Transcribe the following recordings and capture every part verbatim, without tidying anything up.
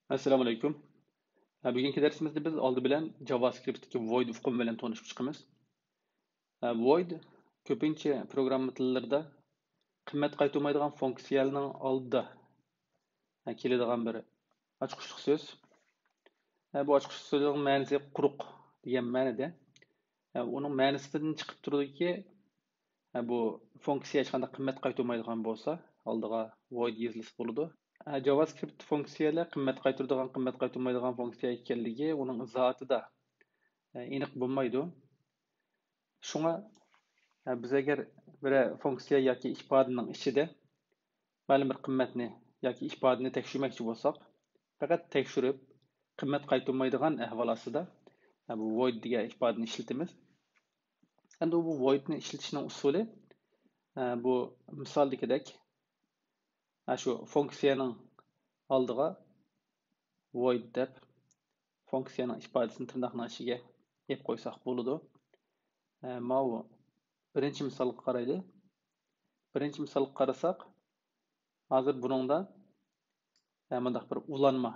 ئەسسالامۇ ئەلەيكۇم. ھە، بۈگۈنكى دەرسىمىزدە بىز ئالدى بىلەن جاۋاسكرىپتتىكى void ئۇقۇمى بىلەن تونۇشۇپ چىقىمىز. ھە، void كۆپىنچە پروگرامما تىللىرىدا قىممەت قايتۇرمايدىغان فۇنكسىيەلەرنىڭ ئالدىدا، ھە، كېلىدىغان بىر ئاچقۇچلۇق سۆز. ھە، بۇ ئاچقۇچلۇق سۆزنىڭ مەنىسى قۇرۇق دېگەن مەنىدە. ھە، ئۇنىڭ مەنىسىدىن چىقىپ تۇرىدۇكى، ھە، بۇ فۇنكسىيە ھېچقانداق قىممەت قايتۇرمايدىغان بولسا، ئالدىغا void يېزىلسا بولىدۇ. ھە، جاۋاسكرىپت فۇنكسىيەلەر قىممەت قايتۇرىدىغان، قىممەت قايتۇرمايدىغان فۇنكسىيە ئىكەنلىكى ئۇنىڭ ئىزاھاتىدا، ھە، ئېنىق بولمايدۇ. شۇڭا، ھە، بىز ئەگەر بىرەر فۇنكسىيە ياكى ئىپادىنىڭ ئىچىدە مەلۇم بىر قىممەتنى ياكى ئىپادىنى تەكشۈرمەكچى بولساق، پەقەت تەكشۈرۈپ، قىممەت قايتۇرمايدىغان ئەھۋال ئاستىدا، ھە، بۇ void دېگەن ئىپادىنى ئىشلىتىمىز. ئەمدى بۇ void نى ئىشلىتىشنىڭ ئۇسۇلى، ھە، بۇ مىسالدىكىدەك، ھە، شۇ فۇنكسىيەنىڭ ئالدىغا void دەپ، فۇنكسىيەنىڭ ئىپادىسىنى تىرناقنىڭ ئىچىگە ئېلىپ قويساق بولىدۇ. ھە، ماۋۇ بىرىنچى مىسالغا قارايلى. بىرىنچى مىسالغا قارىساق، ھازىر بۇنىڭدا، ھە، مۇنداق بىر ئۇلانما.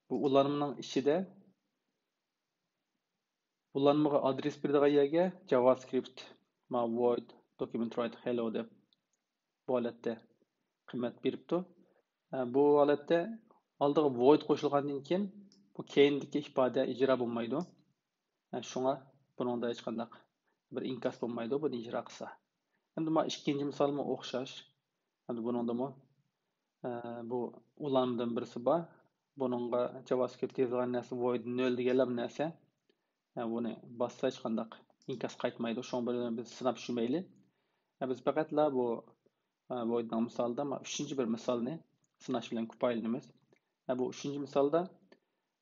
بۇ ئۇلانمىنىڭ ئىچىدە ئۇلانمىغا ئادرېس بېرىدىغان يەرگە جاۋاسكرىپت، ما void document write hello دەپ بۇ ھالەتتە قىممەت بېرىپتۇ. ھە، بۇ ھالەتتە ئالدىغا void قوشۇلغاندىن كېيىن بۇ كەينىدىكى ئىپادە ئىجرا بولمايدۇ. ھە، شۇڭا بۇنىڭدا ھېچقانداق بىر ئىنكاس بولمايدۇ، بۇنى ئىجرا قىلسا. ئەمدى ما ئىككىنچى مىسالمۇ ئوخشاش. ئەمدى بۇنىڭدىمۇ، ئە، بۇ ئۇلانمىدىن بىرسى بار. بۇنىڭغا جاۋاسكرىپت يېزىلغان نەرسە void نۆل دېگەنلەر نەرسە. ئە، بۇنى باسسا ھېچقانداق ئىنكاس قايتمايدۇ. شۇڭا بۇنى بىز سىناپ چۈشمەيلى. ئە، بىز پەقەتلا بۇ، ئە، void نىڭ مىسالىدا ما ئۈچىنچى بىر مىسالنى سىناش بىلەن كۇپايىلىنىمىز. ئە، بۇ ئۈچىنچى مىسالدا،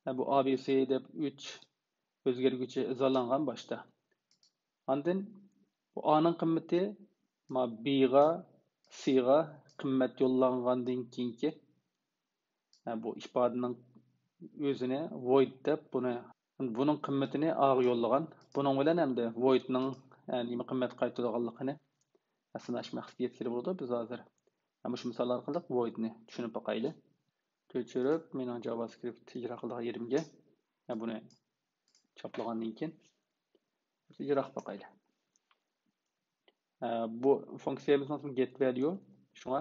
ئە، بۇ A B C دەپ ئۈچ ئۆزگەرگۈچى ئىزاھلانغان باشتا. ئاندىن بۇ A نىڭ قىممىتى ما B غا، C غا قىممەت يوللانغاندىن كېيىنكى، ھە، بۇ ئىپادىنىڭ ئۆزىنى void دەپ، بۇنى، بۇنىڭ قىممىتىنى A غا يوللىغان. بۇنىڭ بىلەن ئەمدى void نىڭ، ھە، نېمە قىممەت قايتۇرىدىغانلىقىنى سىناش مەقسىتىگە يەتكىلى بولىدۇ. بىز ھازىر، ھە، مۇشۇ مىسال ئارقىلىق void نى چۈشىنىپ باقايلى. كۆچۈرۈپ، مېنىڭ جاۋاسكرىپت ئىجرا قىلىدىغان يېرىمگە، ھە، بۇنى چاپلىغاندىن كېيىن ئىجرا قىلىپ باقايلى. ئە، بۇ فۇنكسىيەمىزنىڭ ئىسمى get value. شۇڭا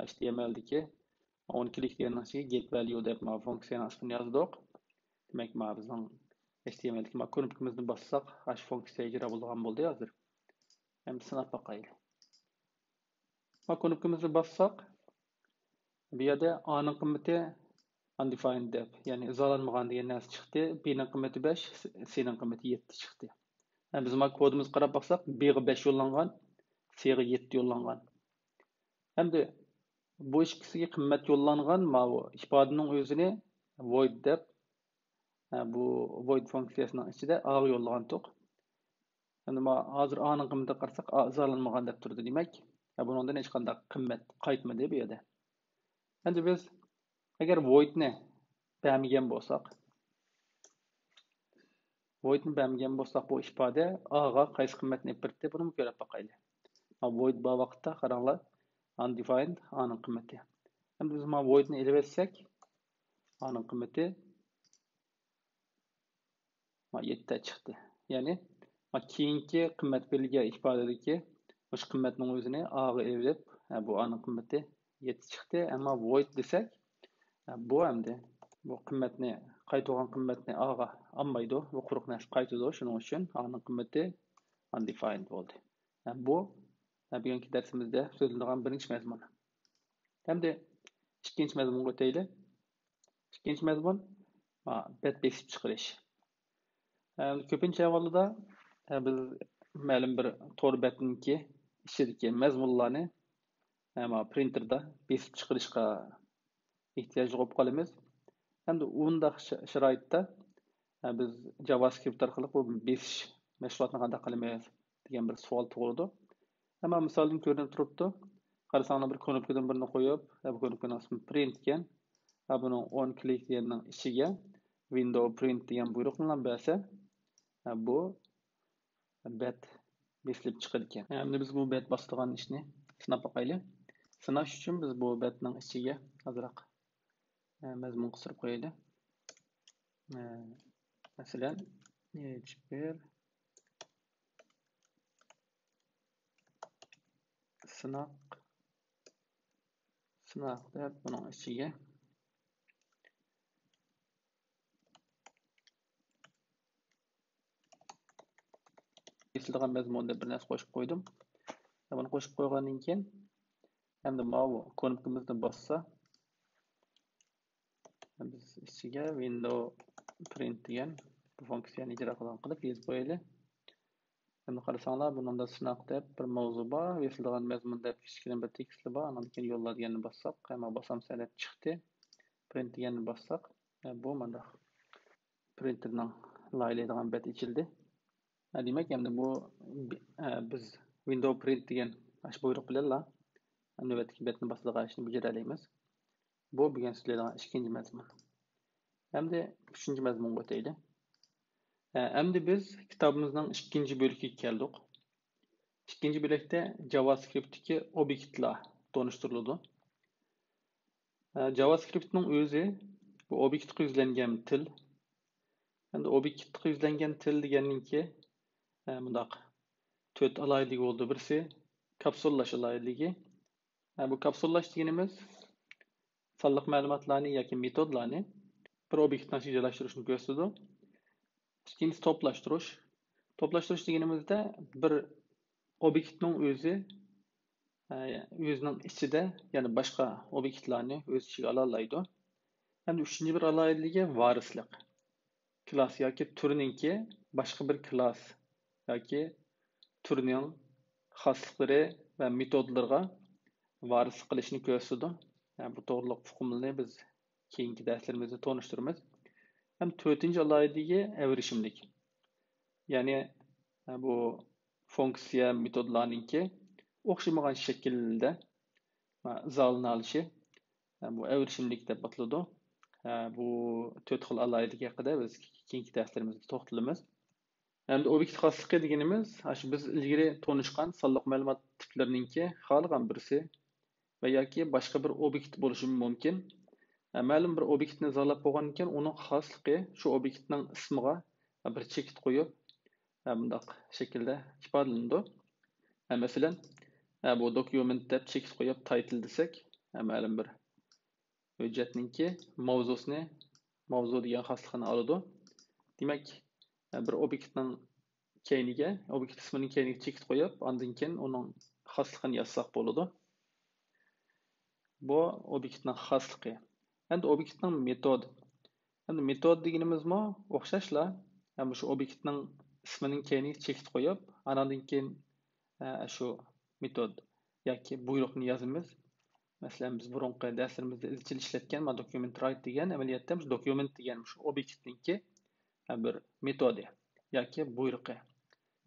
H T M L دىكى on click دېگەننىڭ ئىچىگە get value دەپ ما فۇنكسىيەنىڭ ئىسمىنى يازدۇق. دېمەك، ما بىزنىڭ H T M L دىكى ما كۇنۇپكىمىزنى باسساق، ئاشۇ فۇنكسىيە ئىجرا بولىدىغان بولدى ھازىر. ئەمدى سىناپ باقايلى. ما كۇنۇپكىمىزنى باسساق، بۇ يەردە A نىڭ قىممىتى undefined دەپ، يەنى ئىزاھلانمىغان دېگەن نەرسە چىقتى. B نىڭ قىممىتى بەش، C نىڭ قىممىتى يەتتە چىقتى. ھە، بىز ما كودىمىزغا قاراپ باقساق، B غا بەش يوللانغان، C غا يەتتە يوللانغان. ئەمدى بۇ ئىككىسىگە قىممەت يوللانغان ماۋۇ ئىپادىنىڭ ئۆزىنى void دەپ، ھە، بۇ void فۇنكسىيەسىنىڭ ئىچىدە A غا يوللىغانتۇق. ئەمدى ما ھازىر A نىڭ قىممىتىگە قارىساق، A ئىزاھلانمىغان دەپ تۇرىدۇ. دېمەك، ھە، بۇنىڭدىن ھېچقانداق قىممەت قايتمىدى بۇ يەردە. ئەمدى بىز ئەگەر void نى بەرمىگەن بولساق، void نى بەرمىگەن بولساق، بۇ ئىپادە A غا قايسى قىممەتنى ئېلىپ بېرىدۇ، بۇنىمۇ كۆرۈپ باقايلى. ما void بار ۋاقىتتا قاراڭلار، undefined A نىڭ قىممىتى. ئەمدى بىز ما void نى ئېلىۋەتسەك، A نىڭ قىممىتى ما يەتتە چىقتى. يەنى ما كېيىنكى قىممەت بېرىلگەن ئىپادىدىكى مۇشۇ قىممەتنىڭ ئۆزىنى A غا ئېلىپ، ھە، بۇ A نىڭ قىممىتى يەتتە چىقتى. ئەمما void دېسەك، ھە، بۇ ئەمدى بۇ قىممەتنى، قايتۇرغان قىممەتنى A غا ئالمايدۇ. بۇ قۇرۇق نەرسە قايتىدۇ. شۇنىڭ ئۈچۈن A نىڭ قىممىتى undefined بولدى. ھە، بۇ، ھە، بۈگۈنكى دەرسىمىزدە سۆزلىنىدىغان بىرىنچى مەزمۇن. ئەمدى ئىككىنچى مەزمۇنغا ئۆتەيلى. ئىككىنچى مەزمۇن، ھە، بەت بېسىپ چىقىرىش. ھە، كۆپىنچە ئەھۋالدا، ھە، بىز مەلۇم بىر تور بەتنىڭكى ئىچىدىكى مەزمۇنلارنى، ھە، ما پرىنتېردا بېسىپ چىقىرىشقا ئېھتىياجلىق بولۇپ قالىمىز. ئەمدى ئۇنداق شا-، شارائىتتا، ھە، بىز جاۋاسكرىپت ئارقىلىق بۇ بېسىش مەشغۇلاتىنى قانداق قىلىمىز دېگەن بىر سوئال تۇغۇلىدۇ. ئەمما مىسالدىن كۆرۈنۈپ تۇرۇپتۇ. قارىساڭلار، بىر كۇنۇپكىدىن بىرنى قويۇپ، ھە، بۇ كۇنۇپكىنىڭ ئىسمى پرىنت ئىكەن. ھە، بۇنىڭ ئون كلىك دېگەننىڭ ئىچىگە ۋىندوۋ پرىنت دېگەن بۇيرۇقنى بەرسە، ھە، بۇ بەت بېسىلىپ چىقىدىكەن. ئەمدى بىز بۇ بەت باسىدىغان ئىشنى سىناپ باقايلى. سىناش ئۈچۈن بىز بۇ بەتنىڭ ئىچىگە ئازراق مەزمۇن قىستۇرۇپ قويايلى. مەسىلەن، ھېچبىر سىناق، سىناق دەپ بۇنىڭ ئىچىگە ئېسىلغان مەزمۇن دەپ بىر نەرسە قوشۇپ قويدۇم. بۇنى قوشۇپ قويغاندىن كېيىن، ئەمدى ماۋۇ كۇنۇپكىمىزنى باسسا، بىز ئىچىگە window print دېگەن بۇ فۇنكسىيەنى ئىجرا قىلغان قىلىپ يېزىپ قويايلى. ئەمدى قارىساڭلار، بۇنىڭدا سىناق دەپ بىر ماۋزۇ بار، ئېسىلغان مەزمۇن دەپ كىچىككىنە بىر تېكىستى بار، ئانان كېيىن يوللا دېگەننى باسساق، ھەممە باسامسە دەپ چىقتى. Print دېگەننى باسساق، بۇ مانداق. پرىنتېرنىڭ لايىھەلەيدىغان بەت ئېچىلدى. دېمەك، ئەمدى بۇ، بىز window print دېگەن ئاشۇ بۇيرۇق بىلەنلا نۆۋەتتىكى بەتنى باسىدىغان ئىشنى بېجىرەلەيمىز. بۇ بۈگۈن سۆزلەيدىغان ئىككىنچى مەزمۇن. ئەمدى ئۈچىنچى مەزمۇنغا ئۆتەيلى. ئەمدى بىز كىتابىمىزنىڭ ئىككىنچى بۆلىكىگە كەلدۇق. ئىككىنچى بۆلەكتە جاۋاسكرىپتتىكى ئوبيېكتلار تونۇشتۇرۇلىدۇ. جاۋاسكرىپتنىڭ ئۆزى بۇ ئوبيېكتقا يۈزلەنگەن تىل. ئەمدى ئوبيېكتقا يۈزلەنگەن تىل دېگەننىڭكى، مۇنداق تۆت ئالاھىدىلىكى بولىدۇ. بىرسى كاپسۇللاش ئالاھىدىلىكى. بۇ كاپسۇللاش دېگىنىمىز سانلىق مەلۇماتلارنى ياكى مېتودلارنى بىر ئوبيېكتنىڭ ئىچىگە جايلاشتۇرۇشنى كۆرسىتىدۇ. ئىككىنچىسى توپلاشتۇرۇش. توپلاشتۇرۇش دېگىنىمىزدە بىر ئوبيېكتنىڭ ئۆزى، ئە، ئۆزىنىڭ ئىچىدە يەنە باشقا ئوبيېكتلارنى ئۆز ئىچىگە ئالالايدۇ. ھەمدە ئۈچىنچى بىر ئالاھىدىلىكى ۋارىسلىق. كىلاس ياكى تۈرنىڭكى باشقا بىر كىلاس ياكى تۈرنىڭ خاسلىقلىرى ۋە مېتودلىرىغا ۋارىسلىق قىلىشنى كۆرسىتىدۇ. يەنى بۇ توغرىلىق ئۇقۇملىرىنى بىز كېيىنكى دەرسلىرىمىزدە تونۇشتۇرىمىز. ھەم تۆتىنچى ئالاھىدىلىكى ئەۋرىشىملىك. يەنى، بۇ فۇنكسىيە مېتودلارنىڭكى ئوخشىمىغان شەكىلدە ئىزاھلىنالىشى، بۇ ئەۋرىشىملىك دەپ ئاتىلىدۇ. بۇ تۆت خىل ئالاھىدىلىك ھەققىدە بىز كېيىنكى دەرسلىرىمىزدە توختىلىمىز. ئەمدى ئوبيېكت خاسلىقى دېگىنىمىز، ئاشۇ بىز ئىلگىرى تونۇشقان سانلىق مەلۇمات تىپلىرىنىڭكى خالىغان بىرسى ۋە ياكى باشقا بىر ئوبيېكت بولۇشى مۇمكىن. مەلۇم بىر ئوبيېكتنى ئىزاھلاپ بولغاندىن كېيىن، ئۇنىڭ خاسلىقى شۇ ئوبيېكتنىڭ ئىسمىغا بىر چېكىت قويۇپ، مۇنداق شەكىلدە ئىپادىلىنىدۇ. مەسىلەن، بۇ دوكيۇمېنت دەپ چېكىت قويۇپ، تايتىل دېسەك، مەلۇم بىر ھۆججەتنىڭكى ماۋزۇسىنى، ماۋزۇ دېگەن خاسلىقىنى ئالىدۇ. دېمەك، بىر ئوبيېكتنىڭ كەينىگە، ئوبيېكت ئىسمىنىڭ كەينىگە چېكىت قويۇپ، ئاندىن كېيىن ئۇنىڭ خاسلىقىنى يازساق بولىدۇ. بۇ ئوبيېكتنىڭ خاسلىقى. ئەمدى ئوبيېكتنىڭ مېتود. ئەمدى مېتود دېگىنىمىزمۇ ئوخشاشلا، مۇشۇ ئوبيېكتنىڭ ئىسمىنىڭ كەينىگە چېكىت قويۇپ، ئاناندىن كېيىن، ئە، شۇ مېتود ياكى بۇيرۇقنى يازىمىز. مەسىلەن، بىز بۇرۇنقى دەرسلىرىمىزدە ئىزچىل ئىشلەتكەن ما دوكيۇمېنت رايت دېگەن ئەمەلىيەتتە مۇشۇ دوكيۇمېنت دېگەن مۇشۇ ئوبيېكتنىڭكى، ئە، بىر مېتودى ياكى بۇيرۇقى.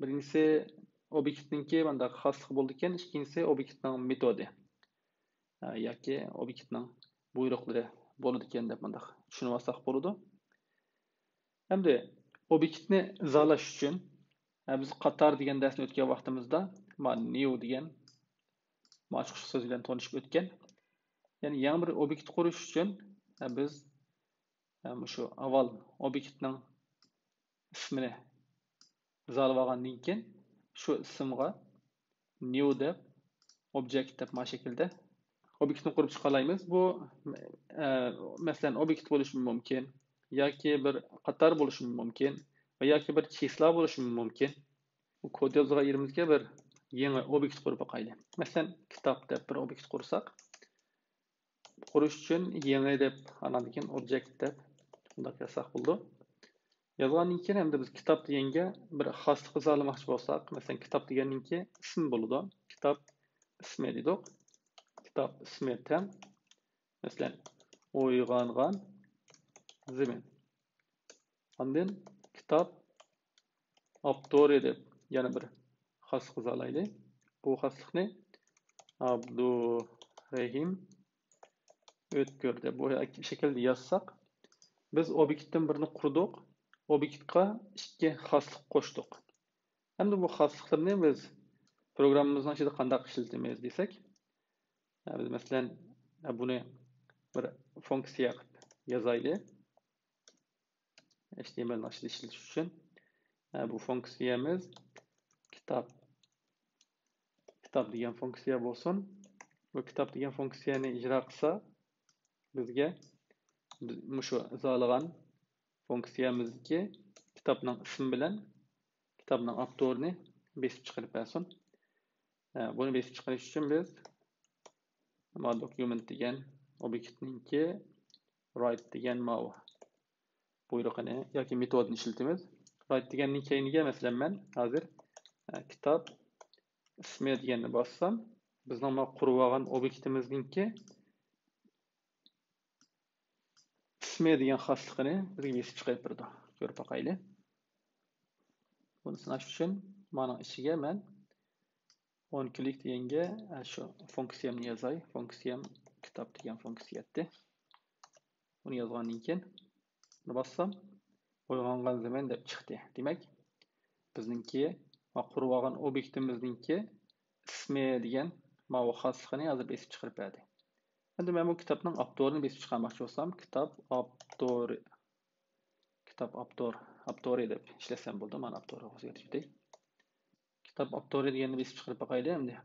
بىرىنچىسى ئوبيېكتنىڭكى مۇنداق خاسلىقى بولىدىكەن، ئىككىنچىسى ئوبيېكتنىڭ مېتودى، ئە، ياكى ئوبيېكتنىڭ بۇيرۇقلىرى بولىدىكەن دەپ مۇنداق چۈشىنىۋالساق بولىدۇ. ئەمدى ئوبيېكتنى ئىزاھلاش ئۈچۈن، ئە، بىز قاتار دېگەن دەرسنى ئۆتكەن ۋاقتىمىزدا ما نيۇ دېگەن ما ئاچقۇچلۇق سۆز بىلەن تونۇشۇپ ئۆتكەن. يەنى يېڭى بىر ئوبيېكت قۇرۇش ئۈچۈن، ئە، بىز، ئە، مۇشۇ ئاۋۋال ئوبيېكتنىڭ ئىسمىنى ئىزاھلىۋالغاندىن كېيىن، شۇ ئىسىمغا نيۇ دەپ، ئوبيېكت دەپ ما شەكىلدە ئوبيېكتنى قۇرۇپ چىقالايمىز. بۇ، ئە، مەسىلەن، ئوبيېكت بولۇشى مۇمكىن، ياكى بىر قاتار بولۇشى مۇمكىن ۋە ياكى بىر چىسلا بولۇشى مۇمكىن. بۇ كود يازغان يېرىمىزگە بىر يېڭى ئوبيېكت قۇرۇپ باقايلى. مەسىلەن، كىتاب دەپ بىر ئوبيېكت قۇرساق، قۇرۇش ئۈچۈن يېڭى دەپ، ئاناندىن كېيىن ئوبيېكت دەپ مۇنداق يازساق بولىدۇ. يازغاندىن كېيىن ئەمدى بىز كىتاب دېگەنگە بىر خاسلىق ئىزاھلىماقچى بولساق، مەسىلەن، كىتاب دېگەننىڭكى ئىسمى بولىدۇ. كىتاب ئىسمى دېدۇق. كىتاب ئىسمى تەم، مەسىلەن، ئويغانغان زېمىن. ئاندىن كىتاب ئاپتورى دەپ يەنە بىر خاسلىق ئىزاھلايلى. بۇ خاسلىقنى ئابدۇرېھىم ئۆتكۈر دەپ بۇ شەكىلدە يازساق، بىز ئوبيېكتتىن بىرنى قۇردۇق، ئوبيېكتقا ئىككى خاسلىق قوشتۇق. ئەمدى بۇ خاسلىقلارنى بىز پروگراممىمىزنىڭ ئىچىدە قانداق ئىشلىتىمىز دېسەك، بىز مەسىلەن، بۇنى بىر فۇنكسىيە قىلىپ يازايلى. H T M L نى ئىشلىتىش ئۈچۈن، ئە، بۇ فۇنكسىيەمىز كىتاب، كىتاب دېگەن فۇنكسىيە بولسۇن. بۇ كىتاب دېگەن فۇنكسىيەنى ئىجرا قىلسا، بىزگە بىز مۇشۇ ئىزاھلىغان فۇنكسىيەمىزدىكى كىتابنىڭ ئىسمى بىلەن كىتابنىڭ ئاپتورىنى بېسىپ چىقىرىپ بەرسۇن. ئە، بۇنى بېسىپ چىقىرىش ئۈچۈن بىز ما document دېگەن ئوبيېكتنىڭكى write دېگەن ماۋۇ بۇيرۇقىنى ياكى مېتودىنى ئىشلىتىمىز. Write دېگەننىڭ كەينىگە، مەسىلەن، مەن ھازىر، ئە، كىتاب ئىسمى دېگەننى باسسام، بىزنىڭ ما قۇرۇۋالغان ئوبيېكتىمىزنىڭكى ئىسمى دېگەن خاسلىقىنى بىزگە بېسىپ چىقىرىپ بېرىدۇ. كۆرۈپ باقايلى. بۇنى سىناش ئۈچۈن مانىڭ ئىچىگە مەن on click دېگەنگە، ئە، شۇ فۇنكسىيەمنى يازاي. فۇنكسىيەم كىتاب دېگەن فۇنكسىيە ئىدى. بۇنى يازغاندىن كېيىن بۇنى باسسام، ئويغانغان زېمىن دەپ چىقتى. دېمەك، بىزنىڭكى ما قۇرۇۋالغان ئوبيېكتىمىزنىڭكى ئىسمى دېگەن ماۋۇ خاسلىقىنى ھازىر بېسىپ چىقىرىپ بەردى. ئەمدى مەن بۇ كىتابنىڭ ئاپتورىنى بېسىپ چىقارماقچى بولسام، كىتاب ئاپتورى، كىتاب ئاپتور، ئاپتورى دەپ ئىشلەتسەم بولىدۇ. مانا ئاپتورغا ئۆزگەرتىپ كېتەي. كىتاب ئاپتورى دېگەننى بېسىپ چىقىرىپ باقايلى ئەمدى.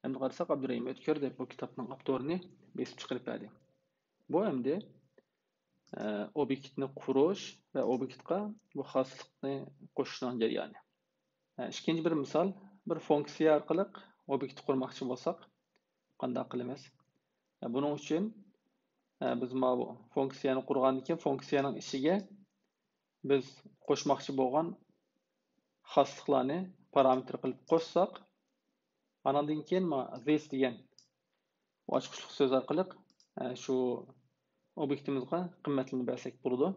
ئەمدى قارىساق، ئابدۇرېھىم ئۆتكۈر دەپ بۇ كىتابنىڭ ئاپتورىنى بېسىپ چىقىرىپ بەردى. بۇ ئەمدى، ئە، ئوبيېكتنى قۇرۇش ۋە ئوبيېكتقا بۇ خاسلىقنى قوشۇشنىڭ جەريانى. ئە، ئىككىنچى بىر مىسال، بىر فۇنكسىيە ئارقىلىق ئوبيېكت قۇرماقچى بولساق، قانداق قىلىمىز؟ ئە، بۇنىڭ ئۈچۈن، ئە، بىز ماۋۇ فۇنكسىيەنى قۇرغاندىن كېيىن، فۇنكسىيەنىڭ ئىچىگە بىز قوشماقچى بولغان خاسلىقلارنى پارامېتىر قىلىپ قوشساق، ئاناندىن كېيىن ما this دېگەن ئاچقۇچلۇق سۆز ئارقىلىق، ئە، شۇ ئوبيېكتىمىزغا قىممەتلىرىنى بەرسەك بولىدۇ.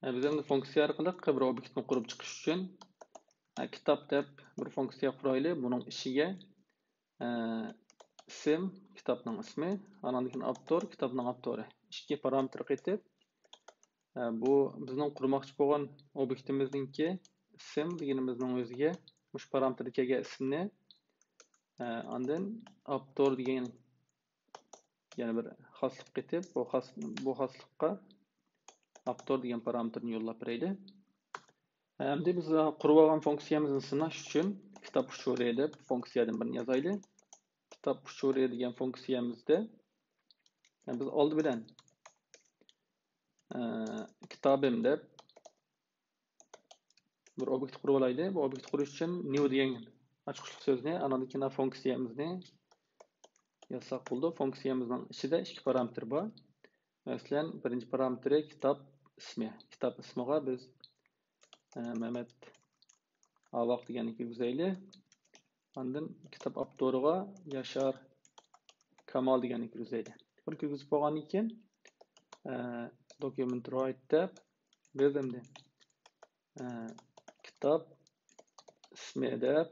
ئە، بىز ئەمدى فۇنكسىيە ئارقىلىق بىر ئوبيېكتنى قۇرۇپ چىقىش ئۈچۈن، ئە، كىتاب دەپ بىر فۇنكسىيە قۇرايلى. بۇنىڭ ئىچىگە، ئە، ئىسىم، كىتابنىڭ ئىسمى، ئاناندىن كېيىن ئاپتور، كىتابنىڭ ئاپتورى. ئىككى پارامېتىر قېتىپ، ئە، بۇ بىزنىڭ قۇرماقچى بولغان ئوبيېكتىمىزنىڭكى ئىسىم دېگىنىمىزنىڭ ئۆزىگە مۇشۇ پارامېتىردىن كەلگەن ئىسىمنى، ئە، ئاندىن ئاپتور دېگەن يەنە بىر خاسلىق قېتىپ، بۇ خاس-، بۇ خاسلىققا ئاپتور دېگەن پارامېتىرنى يوللاپ بېرەيلى. ئەمدى بىز قۇرۇۋالغان فۇنكسىيەمىزنى سىناش ئۈچۈن كىتاب ئۇچۇرى دەپ فۇنكسىيەدىن بىرنى يازايلى. كىتاب ئۇچۇرى دېگەن فۇنكسىيەمىزدە، بىز ئالدى بىلەن، ئە، كىتابىم دەپ بىر ئوبيېكت قۇرۇپ ئالايلى. بۇ ئوبيېكت قۇرۇش ئۈچۈن new دېگەن ئاچقۇچلۇق سۆزنى، ئاناندىن كېيىن فۇنكسىيەمىزنى يازساق بولىدۇ. فۇنكسىيەمىزنىڭ ئىچىدە ئىككى پارامېتىر بار. مەسىلەن، بىرىنچى پارامېتىرى كىتاب ئىسمى. كىتاب ئىسمىغا بىز، ئە، مەمەت ئاۋاق دېگەننى كىرگۈزەيلى. ئاندىن كىتاب ئاپتورىغا ياشار كامال دېگەننى كىرگۈزەيلى. بۇنى كىرگۈزۈپ بولغاندىن كېيىن، ئە، document write دەپ بىز ئەمدى، ئە، كىتاب ئىسمى دەپ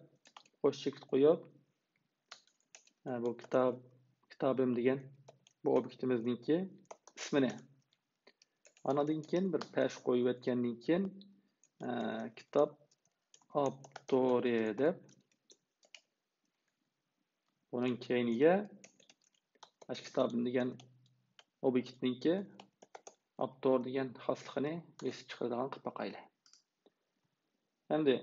قوش چېكىت قويۇپ، ئە، بۇ كىتاب، كىتابىم دېگەن بۇ ئوبيېكتىمىزنىڭكى ئىسمىنى. ئانىڭدىن كېيىن بىر پەش قويۇۋەتكەندىن كېيىن، ئە، كىتاب ئاپتورى دەپ بۇنىڭ كەينىگە ئاشۇ كىتابىم دېگەن ئوبيېكتنىڭكى ئاپتور دېگەن خاسلىقىنى بېسىپ چىقىرىدىغان قىلىپ باقايلى. ئەمدى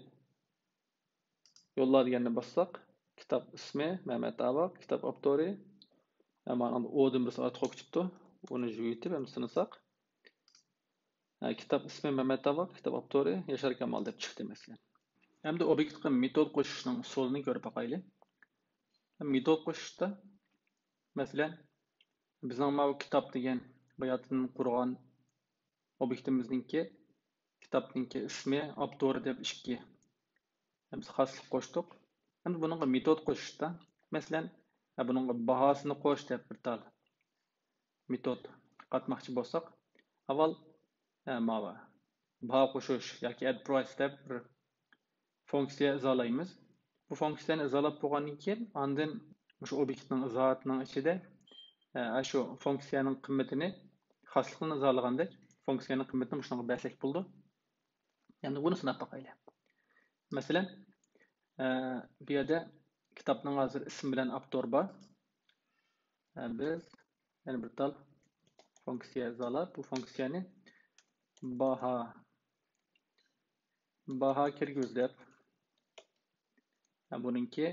يوللا دېگەننى باسساق، كىتاب ئىسمى مەمەت ئاۋاق، كىتاب ئاپتورى، ئەمما ئۇدىن بىرسى ئارتۇق بولۇپ كېتىپتۇ. ئۇنى يۇيۇتۇپ ئەمدى سىنىساق، ئە، كىتاب ئىسمى مەمەت ئاۋاق، كىتاب ئاپتورى ياشار كامال دەپ چىقتى، مەسىلەن. ئەمدى ئوبيېكتقا مېتود قوشۇشنىڭ ئۇسۇلىنى كۆرۈپ باقايلى. مېتود قوشۇشتا، مەسىلەن، بىزنىڭ ماۋۇ كىتاب دېگەن باياتىن قۇرغان ئوبيېكتىمىزنىڭكى، كىتابنىڭكى ئىسمى، ئاپتورى دەپ ئىككى. بىز خاسلىق قوشتۇق. ئەمدى بۇنىڭغا مېتود قوشۇشتا، مەسىلەن، بۇنىڭغا باھاسىنى قوش دەپ بىر تال مېتود قاتماقچى بولساق، ئاۋۋال، ئە، ماۋۇ باھا قوشۇش ياكى add price دەپ بىر فۇنكسىيە ئىزالايمىز. بۇ فۇنكسىيەنى ئىزالاپ بولغاندىن كېيىن، ئاندىن مۇشۇ ئوبيېكتنىڭ ئىزاھاتىنىڭ ئىچىدە، ئە، شۇ فۇنكسىيەنىڭ قىممىتىنى، خاسلىقنى ئىزالىغاندەك، فۇنكسىيەنىڭ قىممىتىنى مۇشۇنىڭغا بەرسەك بولىدۇ. ئەمدى بۇنى سىناپ باقايلى. مەسىلەن، ئە، بۇ يەردە كىتابنىڭ ھازىر ئىسمى بىلەن ئاپتور بار. ئە، بىز يەنە بىر تال فۇنكسىيە ئىزاھلاپ، بۇ فۇنكسىيەنى باھا، باھا كىرگۈز دەپ، ھە، بۇنىڭكى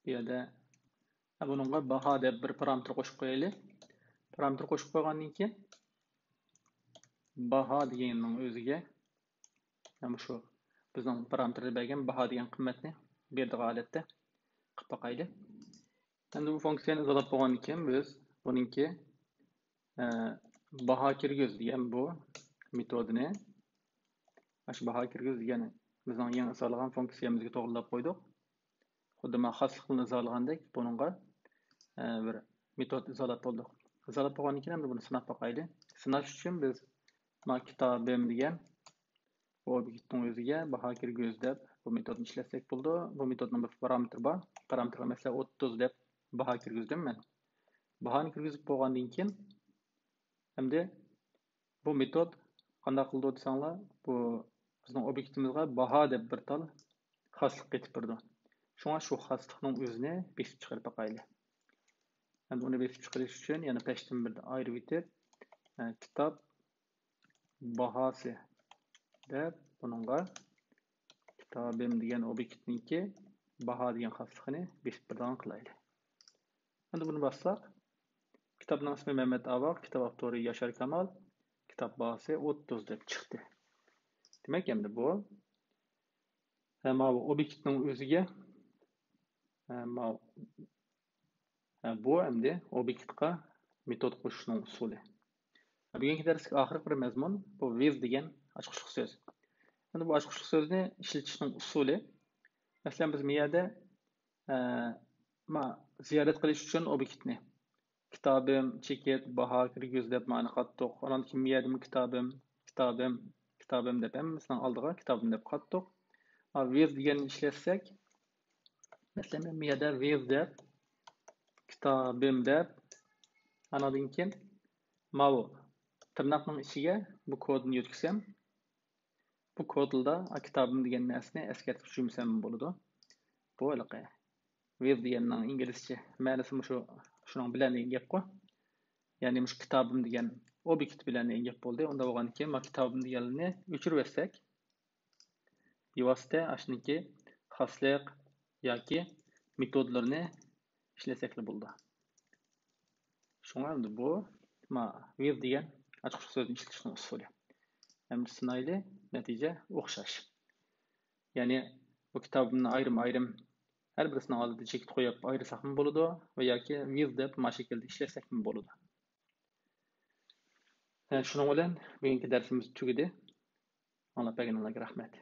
بۇ يەردە، ھە، بۇنىڭغا باھا دەپ بىر پارامېتىر قوشۇپ قويايلى. پارامېتىر قوشۇپ قويغاندىن كېيىن، باھا دېگەننىڭ ئۆزىگە، ھە، مۇشۇ بىزنىڭ پارامېتىردا بەرگەن باھا دېگەن قىممەتنى بېرىدىغان ھالەتتە قىلىپ باقايلى. ئەمدى بۇ فۇنكسىيەنى ئىزاھلاپ بولغاندىن كېيىن، بىز بۇنىڭكى، ئە، باھا كىرگۈز دېگەن بۇ مېتودىنى، ئاشۇ باھا كىرگۈز دېگەن بىزنىڭ يېڭى ئىزاھلىغان فۇنكسىيەمىزگە توغرىلاپ قويدۇق. خۇددى مانا خاسلىقنى ئىزاھلىغاندەك بۇنىڭغا، ئە، بىر مېتود ئىزاھلاپ بولدۇق. ئىزاھلاپ بولغاندىن كېيىن ئەمدى بۇنى سىناپ باقايلى. سىناش ئۈچۈن بىز مانا كىتابىم دېگەن بۇ ئوبيېكتنىڭ ئۆزىگە باھا كىرگۈز دەپ بۇ مېتودنى ئىشلەتسەك بولىدۇ. بۇ مېتودنىڭ بىر پارامېتىرى بار. پارامېتىرغا مەسىلەن ئوتتۇز دەپ باھا كىرگۈزدۈم مەن. باھانى كىرگۈزۈپ بولغاندىن كېيىن ئەمدى بۇ مېتود قانداق قىلىدۇ دېسەڭلار، بۇ بىزنىڭ ئوبيېكتىمىزغا باھا دەپ بىر تال خاسلىق قېتىپ بېرىدۇ. شۇڭا شۇ خاسلىقنىڭ ئۆزىنى بېسىپ چىقىرىپ باقايلى. ئەمدى ئۇنى بېسىپ چىقىرىش ئۈچۈن يەنە پەشتىن بىردە ئايرىۋېتىپ، ئە، كىتاب باھاسى دەپ بۇنىڭغا كىتابىم دېگەن ئوبيېكتنىڭكى باھا دېگەن خاسلىقىنى بېسىپ بېرىدىغان قىلايلى. ئەمدى بۇنى باسساق، كىتابنىڭ ئىسمى مەمەت ئاۋاق، كىتاب ئاپتورى ياشار كامال، كىتاب باھاسى ئوتتۇز دەپ چىقتى. دېمەك، ئەمدى بۇ، ھە، ماۋۇ ئوبيېكتنىڭ ئۆزىگە، ھە، ماۋۇ، ھە، بۇ ئەمدى ئوبيېكتقا مېتود قوشۇشنىڭ ئۇسۇلى. بۈگۈنكى دەرسلىك ئاخىرقى بىر مەزمۇن، بۇ ۋىز دېگەن ئاچقۇچلۇق سۆز. ئەمدى بۇ ئاچقۇچلۇق سۆزنى ئىشلىتىشنىڭ ئۇسۇلى. مەسىلەن، بىز بۇ يەردە، ئە، ما، زىيارەت قىلىش ئۈچۈن ئوبيېكتنى، كىتابىم، چېكىت، باھا كىرگۈز دەپ مانا قاتتۇق. ئانان كېيىن بۇ يەردىمۇ كىتابىم، كىتابىم، كىتابىم دەپ ھەممىسىنىڭ ئالدىغا كىتابىم دەپ قاتتۇق. ۋىز دېگەننى ئىشلەتسەك، مەسىلەن، مەن بۇ يەردە ۋىز دەپ، كىتابىم دەپ، ئانىڭدىن كېيىن ماۋۇ تىرناقنىڭ ئىچىگە بۇ كودنى يۆتكىسەم، بۇ كودلىدا كىتابىم دېگەن نەرسىنى ئەسكەرتىپ جۈملىسەم بولىدۇ. بۇ ھېلىقى ۋىز دېگەننىڭ ئىنگلىزچە مەنىسى مۇشۇ، شۇنىڭ بىلەن دېگەن گەپقۇ. يەنى مۇشۇ كىتابىم دېگەن ئوبيېكت بىلەن دېگەن گەپ بولدى. ئۇنداق بولغاندىن كېيىن مانا كىتابىم دېگەننى ئۆچۈرۈۋەتسەك، بىۋاسىتە ئاشۇنىڭكى خاسلىق ياكى مېتودلىرىنى ئىشلەتسەكلا بولىدۇ. شۇڭا ئەمدى بۇ، ما، ۋىز دېگەن ئاچقۇچلۇق سۆزنى ئىشلىتىشنىڭ ئۇسۇلى. ئەمدى سىنايلى، نەتىجە ئوخشاش. يەنى بۇ كىتابىمنى ئايرىم-ئايرىم ھەر بىرسىنىڭ ئالدىدا چېكىت قويۇپ ئايرىساقمۇ بولىدۇ ۋە ياكى ۋىز دەپ ما شەكىلدە ئىشلەتسەكمۇ بولىدۇ. ھە، شۇنىڭ بىلەن بۈگۈنكى دەرسىمىز تۈگىدى. ئاڭلاپ بەرگىنىڭلارغا رەھمەت.